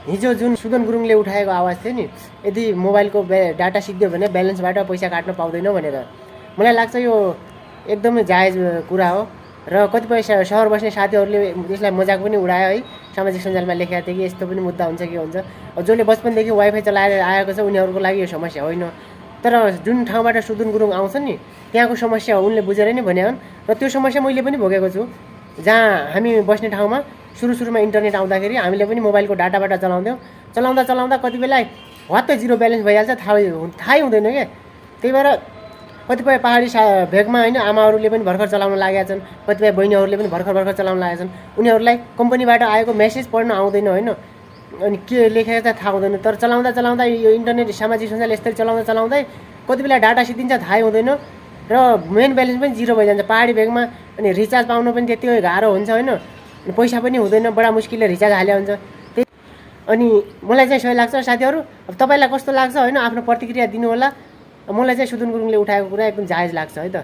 हिजो जुन सुदन गुरुङले उठाएको आवाज थियो नि, यदि मोबाइलको डाटा सिद्धियो भने ब्यालेन्सबाट पैसा काट्न पाउँदैन भनेर, मलाई लाग्छ यो एकदमै जायज कुरा हो। र कतिपय सहर बस्ने साथीहरूले यसलाई मजाक पनि उडायो है, सामाजिक सञ्जालमा लेखेका थिए कि यस्तो पनि मुद्दा हुन्छ के हुन्छ। जसले बचपनदेखि वाइफाई चलाएर आएको छ उनीहरूको लागि यो समस्या होइन, तर जुन ठाउँबाट सुदन गुरुङ आउँछन् नि त्यहाँको समस्या हो, उनले बुझेर नै भने हुन्। र त्यो समस्या मैले पनि भोगेको छु, जहाँ हामी बस्ने ठाउँमा सुरुमा इन्टरनेट आउँदाखेरि हामीले पनि मोबाइलको डाटाबाट चलाउँदा कति बेला हत्तै जिरो ब्यालेन्स भइहाल्छ, थाहै हुँदैन क्या। त्यही भएर कतिपय पहाडी भेगमा होइन आमाहरूले पनि भर्खर चलाउन लागेका छन्, कतिपय बहिनीहरूले पनि भर्खर चलाउन लागेका छन्। उनीहरूलाई कम्पनीबाट आएको मेसेज पढ्न आउँदैन होइन, अनि के लेखेको त थाहा हुँदैन। तर चलाउँदा यो इन्टरनेट सामाजिक सञ्जाल यस्तै चलाउँदै कति बेला डाटा सिद्धिन्छ थाहै हुँदैन र मेन ब्यालेन्स पनि जिरो भइजान्छ पहाडी भेगमा। अनि रिचार्ज पाउनु पनि त्यतिकै गाह्रो हुन्छ होइन, पैसा पनि हुँदैन, बडा मुस्किलले रिचार्ज हाले हुन्छ। अनि मलाई चाहिँ सही लाग्छ साथीहरू। अब तपाईँलाई कस्तो लाग्छ होइन, आफ्नो प्रतिक्रिया दिनु होला। मलाई चाहिँ सुदन गुरुङले उठाएको कुरा एकदम जायज लाग्छ है त।